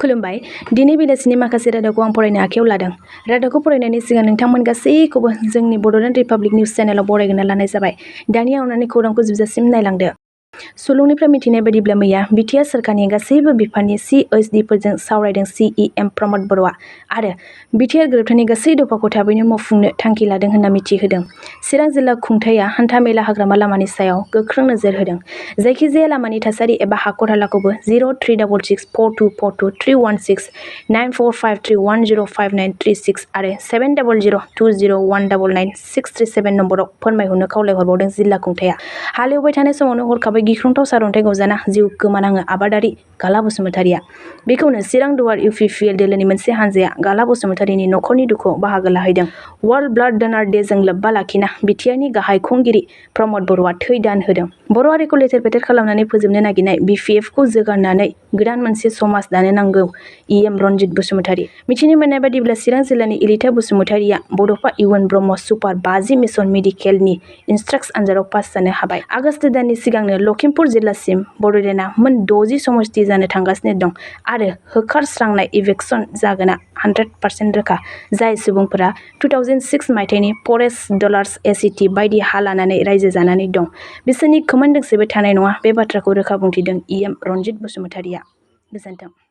खुलुमबाय। दिनै बेलासिनि माखासे रादाबखौ आं फरायनो आखायाव लादों। रादाबखौ फरायनायनि सिगां नोंथांमोन गासैखौबो जोंनि बड'लेण्ड रिपाब्लिक निउस चेनेलाव बरायग्रोना लानाय जाबाय। दानिया अननानै खौरांखौ जोबजासिम नायलांदो। सुलुंनिफ्राय मिथिनाय बायदिब्ला मैया बिटिआर सोरखारनि गासैबो बिफाननि CSDफोरजों सावरायदों CEM प्रमद बर'आ आरो बिटिआर गोरोबथानि गासै दफाखौ थाबैनो मावफुंनो थांखि लादों होनना मिथिहोदों। चिरां जिल्ला खुंथाया हान्था-मेला हाग्रामा लामानि सायाव गोख्रों नोजोर होदों। जायखिजाया लामानि थासारि एबा हाखर-हालाखौबो 03664231316 9453105936 आरो 700201999637 नम्बराव फोरमायहरनो खावलायहरबावदों जिल्ला खुंथाया। हालेवबाय थानाय समावनो हरखाबै गिख्रंथाव सारअन्थाइ गावजाना जिउ गोमानाङो आबादारि गाला बसुमतारिया। बेखौनो चिरां दुवार UPPL दोलोनि मोनसे हानजाया गाला बसुमतारिनि नखरनि दुखुआव बाहागो लाहैदों। वर्ल्ड ब्लाड डनार डेजों लोब्बा लाखिना बिटिआरनि गाहाय खुंगिरि प्रमद बर'आ थै दान होदों। बर' हारिखौ लेथेर-फेथेर खालामनानै फोजोबनो नागिरनाय BPFखौ जोगारनानै गोदान मोनसे समाज दानो नांगौ EM रनजित बसुमतारि। मिथिनो मोननाय बादिब्ला चिरां जिल्लानि इलिता बसुमतारिया Bodofa UN Brahma super 50 mission मेडिकेलनि इन्ट्रान्स आनजादाव पास जानो हाबाय। आगस्त दाननि सिगांनो लखिमपुर जिल्लासिम बड'लेण्डआ मोन 60 समस्ति जानो थांगासिनो दं आरो होखारस्रांनाय इभिक्शन जागोना 100% रोखा। जाय सुबुंफोरा 2006 मायथाइनि फरेस्ट डलार्स ACT बायदि हा लानानै रायजो जानानै दं बिसोरनि खोमोन दोंसेबो थानाय नङा बे बाथ्राखौ रोखा बुंथिदों EM रनजित बसुमतारिया। गोजोन्थों।